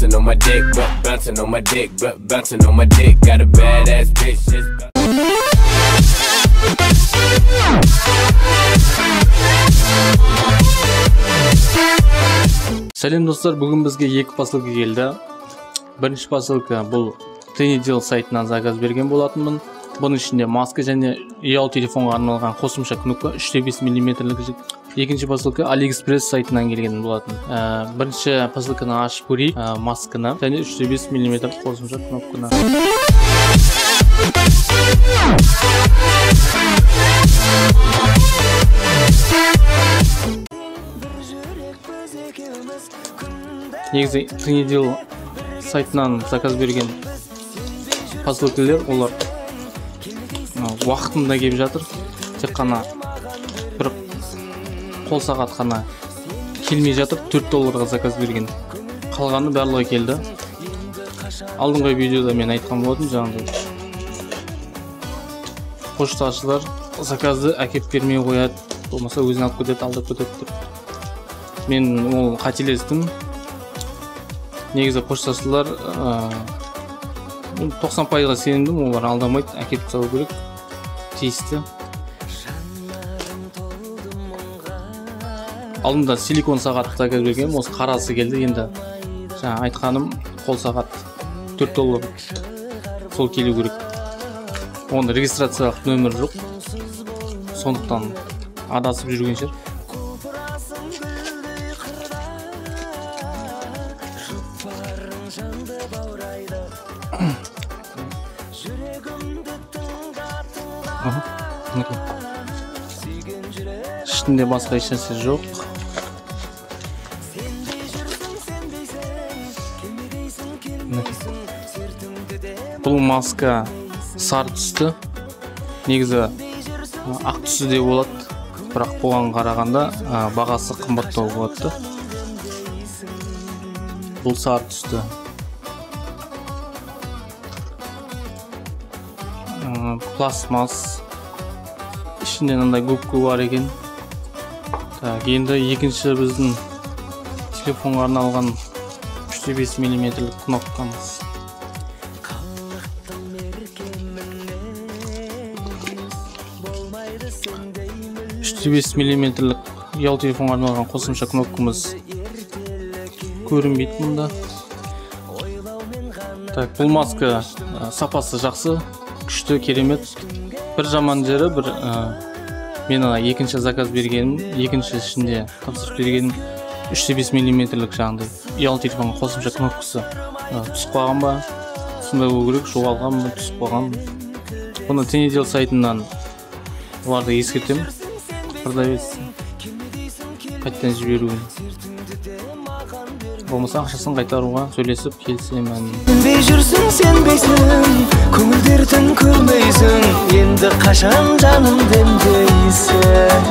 Bouncing on my dick, but bouncing on my dick, but bouncing on my dick. Got a badass bitch just. Сәлем достар, бүгін бізге екі посылка келді. Бірінші посылка бұл Tenidel сайтынан заказ берген болатынмын. Бұның ішінде маска және ұялы телефонға арналған қосымша кнопка 3,5 миллиметрлік. Екінші посылка AliExpress сайтынан келген болатын. Бірінші посылканы ашып көрейік, масканы және 3,5 миллиметр қосымша кнопканы. Негізі Tenidel сайтынан заказ берген посылкалар олар уақытында келіп жатыр. Тек қана бір қол сағат қана келмей жатыр. 4 долларға заказ берген. Қалғаны барлығы келді. Алдыңғы видеода мен айтқан болатын, жаңағыдай пошташылар заказды әкеп бермей қояды, болмаса өзін алып кетеді, алдап кетеді деп. Мен ол қателестім. Негізі пошташылар 90%-ға сенімдім, олар алдамайды, әкеп тастау керек тиісті. Алдында силикон сағат заказ бергенмін, осы қарасы келді. Енді жаңа айтқаным қол сағат 4 доллар сол келу керек. Оның регистрациялық нөмірі жоқ, сондықтан адасып жүрген шығар. Ішінде басқа ешнәрсе жоқ. Бұл маска сары түсті. Негізі ақ түсі де болады, бірақ бұған қарағанда бағасы қымбаттау болады. Бұл сары түсті. Пластмасс. Ішінде мынандай губка бар екен. Так, енді екінші біздің телефонға арналған 3,5 миллиметрлік кнопкамыз. 3,5 миллиметрлік ұялы телефонға арналған қосымша кнопкамыз көрінбейді мұнда. Так, бұл маска сапасы жақсы, күшті, керемет. Бір жаман жері, бір мен ана екінші заказ бергенім, екінші ішінде тапсырыс бергенім 3,5 миллиметрлік жаңағыдай ұялы телефонға қосымша кнопкасы түсіп қалған ба, сондай болу керек, жоғалған ба, түсіп қалған. Бұны Tenidel сайтынан оларды ескертемін, продавец қайтадан жіберуін, болмаса ақшасын қайтаруға сөйлесіп келісемін. Сенбей жүрсің, сенбейсің, көңіл дертін көрмейсің, енді қашан жаным демдейсің.